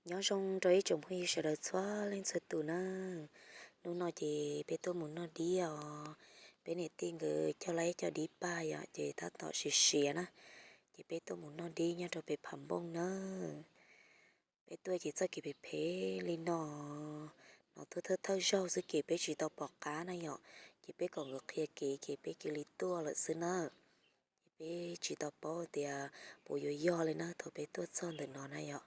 Nyob zoo rau ib tsoom phooj ywg sawv daws txhua leej txhua tus na. Hnub no ces peb tuaj mus noj dib os. Peb niam tij nkawd cog lawm ib co dib paj yom, ces tab tom siav siav na. Ces peb tuaj mus noj dib nyob rau pem Phav Npooj na. Peb tuaj ces txoj kev phem phem li no, no tuaj thawj thawj zaug xwb ces peb tsis tau pom qab na yom. Ces peb kom nkawd qhia kev ces peb cia li tuaj lawm xwb na. Ces peb tsis tau paub tias puas yuav yog li na thaum peb tuaj txog ntawm no na yom.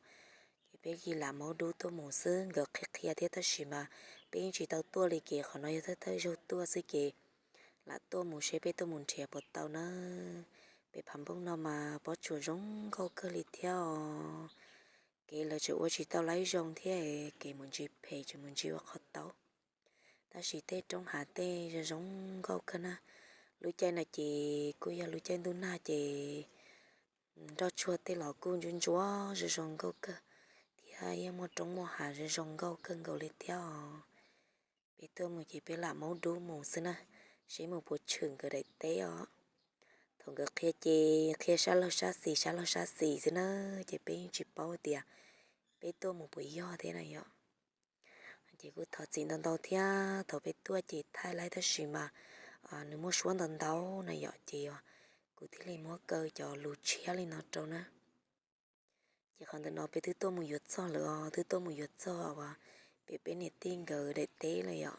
Ces peb cia li lam maub dub tuaj mus xwb, nkawd qhia qhia thiab tab sis mas peb yeej tsis tau tuaj li ces qhov no yog thawj thawj zaug tuaj xwb ces lam tuaj mus seb peb tuaj mus nrhiav puas tau na. Pem Phav Npooj no mas pob tsuas zoo nkauj kawg li thiab os. Kev lawv tseem ua tsis tau laib zoo thiab, kev mus ntsis phem tseem mus ntsis ua qhov tau. Tab sis tej roob hav tej zoo zoo nkauj kawg na. Lub caij no ces kuj yog lub caij ntuj nag ces nroj tsuag tej los kuj ntsuab ntsuab zoo zoo nkauj kawg, thiab yeej muaj roob muaj hav zoo zoo nkauj kawg nkaus li thiab os. Peb tuaj mus ces peb lam maub dub mus xwb na, seb mus puas tshwm nkawd daim teb os. Thaum nkawd qhia ces qhia sab laug sab xis sab laug sab xis xwb na, ces peb yeej tsis paub tias peb tuaj mus puas yog thiab na yom. Ces kuj thov txim ntau ntau thiab, thaum peb tuaj ces thaij laib tab sis mas nws muaj suab ntau ntau na yom, ces kuv thiaj li muab kaw cov lus tshiab li no rau na. Ces qhov ntawm no peb twb tuaj mus yuav txog lawm os, twb tuaj mus yuav txog uas pem peb niam tij nkawd daim teb lawm yom.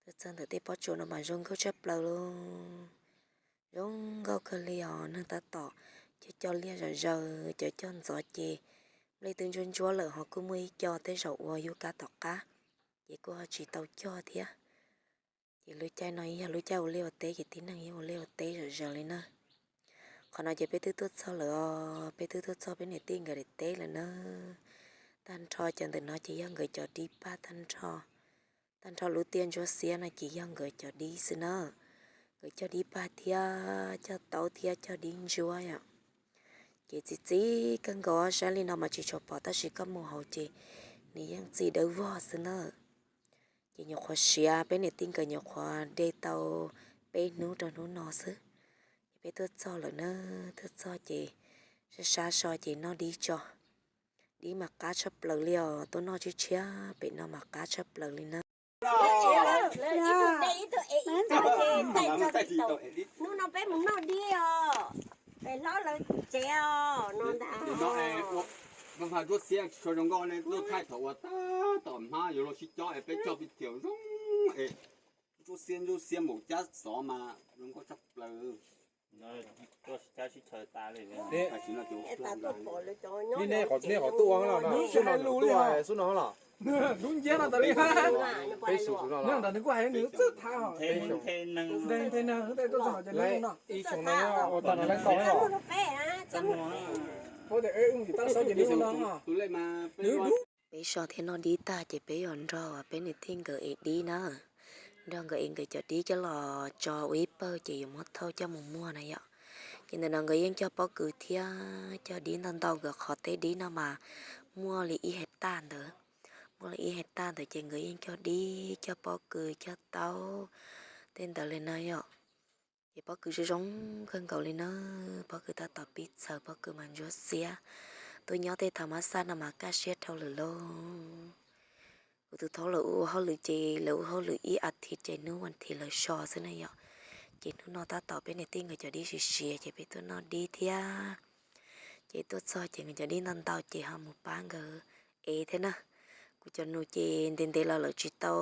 Tuaj txog ntawm tej pob tsuas no mas zoo nkauj tshaj plaws li. Zoo nkauj kawg li os, neeg tab tom cog cog liaj zom zaws, cov cog ntxov ces nplej twb ntsuab ntsuab lawm ho kuj muaj ib co tej zaum ua yub kab tom qab, ces kuj ho tsis tau cog thiab. Ces lub caij no yog lub caij ua liaj ua teb ces tib neeg yeej ua liaj ua teb zom zaws li na. Qhov no ces peb twb tuaj txog lawm os, peb twb tuaj txog peb niam tij nkawd daim teb lawm na. Tag nrho cov ntawm no ces yog nkawd cov dib paj tag nrho. Tag nrho lub tiaj ntsuab xiab no ces yog nkawd cov dib xwb na. Nkawd cog dib paj thiab cog taub thiab cog dib ntsuab yom. Ces txi txiv kawg nkaus, saib li no mas tsis tshua pom tab sis koj mus hauv ces nws yeej txi dawb vog xwb na. Ces nyuam qhuav siav, peb niam tij nkawd nyuam qhuav de tau peb hnub rau hnub no xwb. Ces peb tuaj txog lawm na, tuaj txog ces sab sab so ces noj dib tso. Dib mas qab tshaj plaws li os, tuaj noj tshiab tshiab pem no mas qab tshaj plaws li na. Hnub no peb mus noj dib os, pem hlob lawv tsev os no ntag. Ntsuab xiab tsis tshua zoo nkauj ne, tuaj thaij thaum uas tab tom hmab yuav luag sib cob es peb cog pib thiaus zoo es ntsuab xiab ntsuab xiab npaum cab xov mas zoo nkauj tshaj plaws. Nej qhov tuaj ua no, xub no tuaj, xub no los. Dub nciab no tas li. Peb xyoo no los. Nws kuj hais nws txawj tham. Ib xyoo no ua tau no lawv tau. Peb so thiab noj dib tag ces peb yuav nrog peb niam tij nkawd ev dib na. Nrog nkawd ev nkawd cov dib coj los tso ua ib pawg ces yuav muab thauj coj mus muag na yom. Ces ntawm no nkawd yeej cog pob kws thiab cog dib ntau ntau, nkawd qhov teb dib no mas muaj li ib hais taj ntawd. Muaj li ib hais taj ntawd ces nkawd yeej cog dib, cog pob kws, cog taub tej ntawd li na yom. Ces pob kws zoo zoo kawg nkaus li na, pob kws tab tom pib txhaws, pob kws mas ntsuab xiab. Tuaj nyob tej thaum mab xaj no mas kaj siab dhau lawm lauj. Kuv tus thaub lawv ua hauj lwm ces lawv ua hauj lwm ib as thiv ces hnub vas thiv lawv so xwb na yom. Ces hnub no tab tom peb niam tij nkawd cov dib siav siav ces peb tuaj noj dib thiab. Ces tuaj txog ces nkawd cov dib ntau ntau ces ho mus pab nkawd ev thiab na. Kuv cov nus ces ntev ntev los lawv tsis tau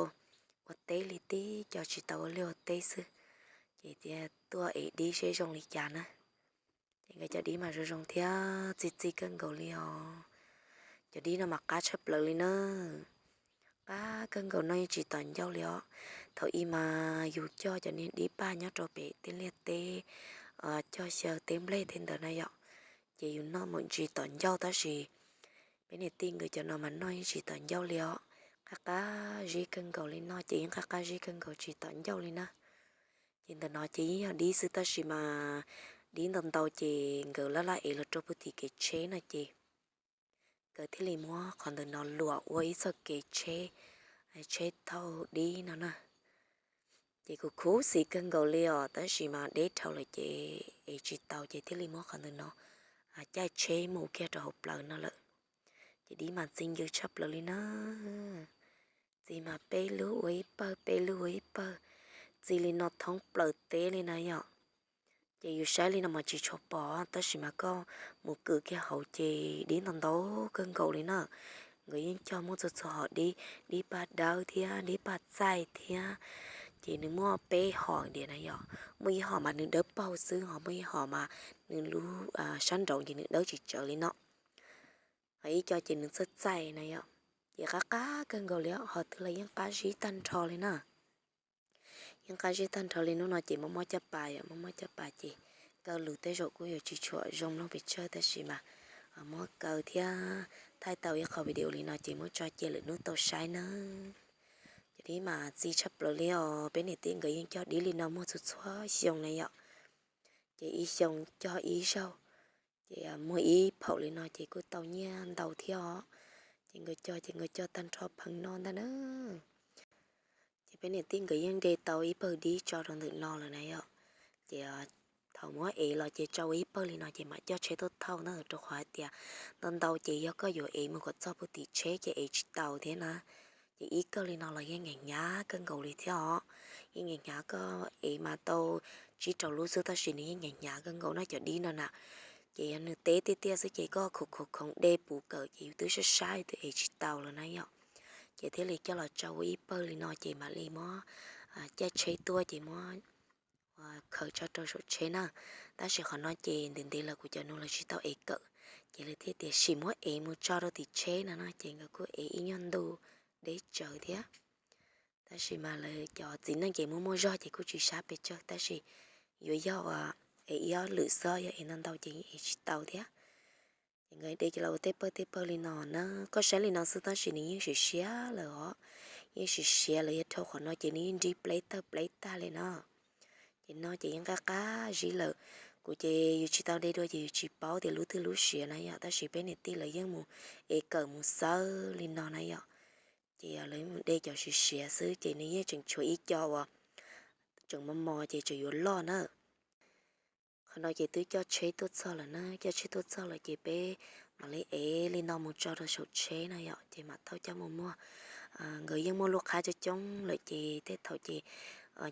ua teb li, tib co tsis tau ua liaj ua teb xwb. Ces tias tuaj ev dib seb zoo li cas na. Ces nkawd cov dib mas zoo zoo thiab txi txi kawg nkaus li os. Cov dib no mas qab tshaj plaws li na. Qab kawg nkaus, noj yeej tsis tom ncauj li os. Thaum ub mas yus cog cov niag dib paj nyob rau pem tej liaj teb, cog xyaw teb nplej tej ntawd na yom, ces yus noj mam ntsis tom ncauj tab sis peb niam tij nkawd cov no mas noj yeej tsis tom ncauj li os. Qab qab zib kawg nkaus li, noj ces yeej qab qab zib kawg nkaus tsis tom ncauj li na. Ces ntawm no ces yeej yog dib xwb tab sis mas dib ntau ntau ces nkawd laj laj ev los rau puag tim kev tsheb no ces nkawd thiaj li muab qhov ntawm no luam ua ib txoj kev tsheb, tsheb thauj dib no na. Ces kuv khuv xim kawg nkaus li os tab sis mas deb dhau lawm ces ev tsis tau ces thiaj li muab qhov ntawm no caij tsheb mus kiag rau hauv plawv no lawm. Ces dib mas txi ncw tshaj plaws li na. Txi mas peb lub ua ib pawg, peb lub ua ib pawg, txi li no thoob plaws teb li na yom. Ces yus saib li no mas tsis tshua pom, tab sis mas koj mus kwm kiag hauv ces dib ntau ntau kawg nkaus li na. Nkawd yeej cog muaj txhua txhua hom dib, dib paj dawb thiab dib paj txaij thiab. Ces nws muaj peb hom diam na yom, muaj ib hom mas nws dawb paug xwb, ho muaj ib hom mas nws lub sab nraud ces nws dawb tsis tsawv li no. Ho ib co ces nws txaij txaij na yom. Ces qab qab kawg nkaus li, hom twg los yeej qab zib tag nrho li na. Yeej qab zib tag nrho li. Hnub no ces muab muab caj pas yom, muab muab caj pas ces kaw lus tej zaum kuj yuav tsis tshua zoo mloog pes tsawg, tab sis mas muab kaw thiab thaij tau ib qho video li no ces muab tso cia lwm hnub tau saib nawb. Ces dib mas txi tshaj plaws li os, peb niam tij nkawd yeej cog dib li no muaj txhua txhua xyoo na yom. Ces ib xyoo cog ib zaug, ces muag ib phaum li no ces kuj tau nyiaj ntau thiab os. Ces nkawd cog ces nkawd cog tag nrho pheej no ntag na. Ces peb niam tij nkawd yeej de tau ib pawg dib tso rau ntawm no lawm na yom. Ces thaum muab ev los ces tso ua ib pawg li no ces mam coj tsheb tuaj thauj na, rau qhov hais tias ntau ntau ces yog koj yuav ev mus kom txog puag tim tsheb ces ev tsis tau thiab na. Ces ib kawg li no los yeej nyam hnyav kawg nkaus li thiab os. Yeej nyam hnyav, koj ev mas tau tsib rau lub xwb tab sis nws yeej nyam hnyav kawg nkaus no cov dib no na. Ces yog nws teb tiaj tiaj xwb ces koj khoov khoov khoov de puv kawm ces yus twb sab sab yus twb ev tsis tau lawm na yom. Ces thiaj li coj los tso ua ib pawg li no ces mam li muab caij tsheb tuaj ces muab khaws tso rau saum tsheb na. Tab sis qhov no ces ntev ntev lawm kuv cov nus lawv tsis tau ev kawm, ces lawv thiaj tias sim muab ev mus tso rau tim tsheb no no ces nkawd kuj ev ib nyuag ntu deb tsawv thiab. Tab sis mas lawv cov txiv neej ces muaj muaj zog ces kuj tsis sab pes tsawg, tab sis yuav yog ev ib ob lwm xwb, yog ev ntau ntau ces yeej ev tsis tau thiab. Ces nkawd de coj los ua tej pawg tej pawg li no na. Koj saib li no xwb tab sis nws yeej siav siav lawm os. Yeej siav siav lawm, yog dhau qhov no ces nws yeej nrig pleb tawg pleb tag li na. Ces no ces yeej qab qab zib lawm. Kuv ces yus tsis tau de dua ces yus tsis paub tias lub twg lub siav na yom, tab sis peb niam tij lawv yeej mus ev kawm mus xawb li no na yom. Ces lawv mus de cov siav siav xwb ces nws yeej tseem tshuav ib co uas tseem mos mos ces tseem yuav loj na. Qhov no ces twb coj tsheb tuaj txog lawm na, coj tsheb tuaj txog lawm ces peb mam li ev li no mus tso rau saum tsheb na yom, ces mam thauj coj mus muag. Nkawd yeej muaj lub qhab coob coob lawm ces tej thaum ces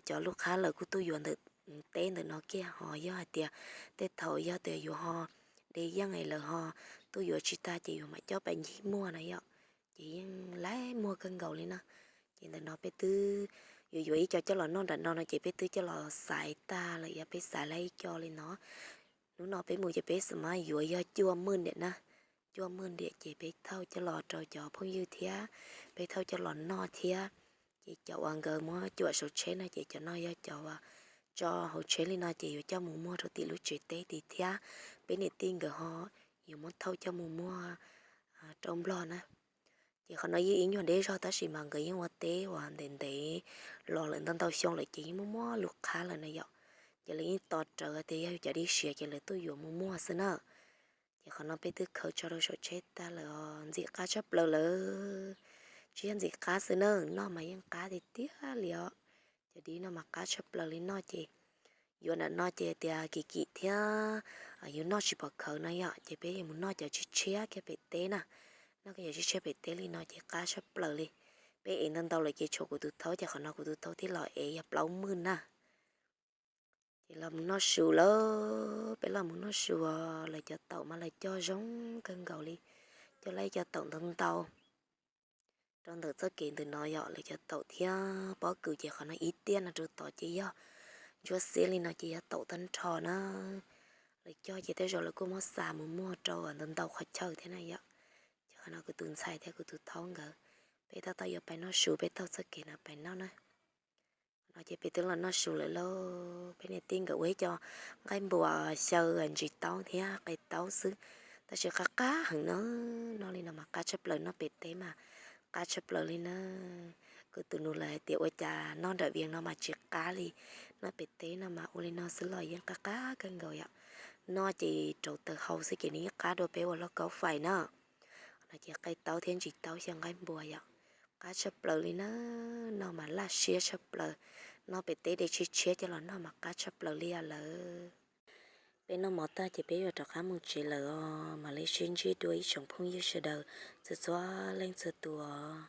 cov lub qhab lawv kuj tuaj yuav ntawm teb ntawm no kiag, ho yog hais tias tej thaum yog tias yuav ho de yeej es lawv ho tuaj yuav tsis tag ces yuav mam coj pais ncig muag na yom. Ces yeej laib muag kawg nkaus li na. Ces ntawm no peb twb yuav yuav ib co coj los noj nram no no ces peb twb coj los xaiv tag lawm, yog peb xaiv laib ib co li no. Hnub no peb mus ces peb xam mas yuav yog cuaj mwj diam na. Cuaj mwj diam ces peb thauj coj los rau cov phooj ywg thiab, peb thauj coj los noj thiab. Ces cov uas nkawd muab cuam saum tsheb no ces cov no yog cov uas tso hauv tsheb li no ces yuav coj mus muag rau tim lub tsev teb tid thiab. Peb niam tij nkawd ho yuav muab thauj coj mus muag rau Nplog na. Ces qhov no yeej ib nyuag deb zog tab sis mas nkawd yeej ua teb uas ntev ntev los lawm ntau ntau xyoo lawm ces yeej muaj muaj lub qhab lawm na yom. Ces lawv yeej tos rawv tias yog cov dib siav ces lawv tuaj yuav mus muag xwb na. Ces qhov no peb twb khaws tso rau saum tsheb tag lawm os, ntxim qab tshaj plaws lawm. Tsis yog ntxim qab xwb na, noj mas yeej qab tiag tiag li os. Cov dib no mas qab tshaj plaws li, noj ces yuav nram no ces tias kim kim thiab yus noj tsis pom khawv no yom, ces peb yuav mus noj cov tshiab tshiab kiag pem teb na. Noj cov tshiab tshiab pem teb li no ces qab tshaj plaws li. Peb ev ntau ntau lawm ces tshuav kuv tus thaub, ces qhov no kuv tus thaub thiaj los ev yog plaub mwj na. Ces los mus noj su lawm, peb los mus noj su. Lawv cov taum mas lawv cog zoo kawg nkaus li, cog laib cov taum ntau ntau rau ntawm txoj kev ntawm no yom. Lawv cov taum thiab pob kws ces qhov no ib tiaj no rau tod ces yog ntsuab xiab li no ces yog taum tag nrho na. Lawv cog ces tej zaum lawv kuj muab xa mus muag rau ntau ntau qhov chaw thiab na yom. Ces qhov no kuv tus ntxhais thiab kuv tus thaub nkawd, peb tab tom yuav pais noj su, peb taug txoj kev no pais noj na. No ces peb twb los noj su lawm lauj. Peb niam tij nkawd ua ib co nqaij npua xyaw ntsis taub thiab qe taub xwb, tab sis qab qab heev na. Noj li no mas qab tshaj plaws, noj pem teb mas qab tshaj plaws li na. Kuv tus nus lawv hais tias ua cas noj nram Vias no mas tsis qab li, noj pem teb no mas ua li no xwb los yeej qab qab kawg nkaus yom. Noj ces rauv taws hau xwb ces nws yeej qab dua peb ua lauj kaub fais na. No ces qe taub thiab ntsis taub xyaw nqaij npua yom, qab tshaj plaws li na. Noj mas laj siab tshaj plaws, noj pem teb de tshiab tshiab coj los noj mas qab tshaj plaws li lawm. Peb noj mov tag ces peb yuav rov qab mus tsev lawm os. Mam li sib ntsib dua ib tsoom phooj ywg sawv daws txhua txhua leej txhua tus os.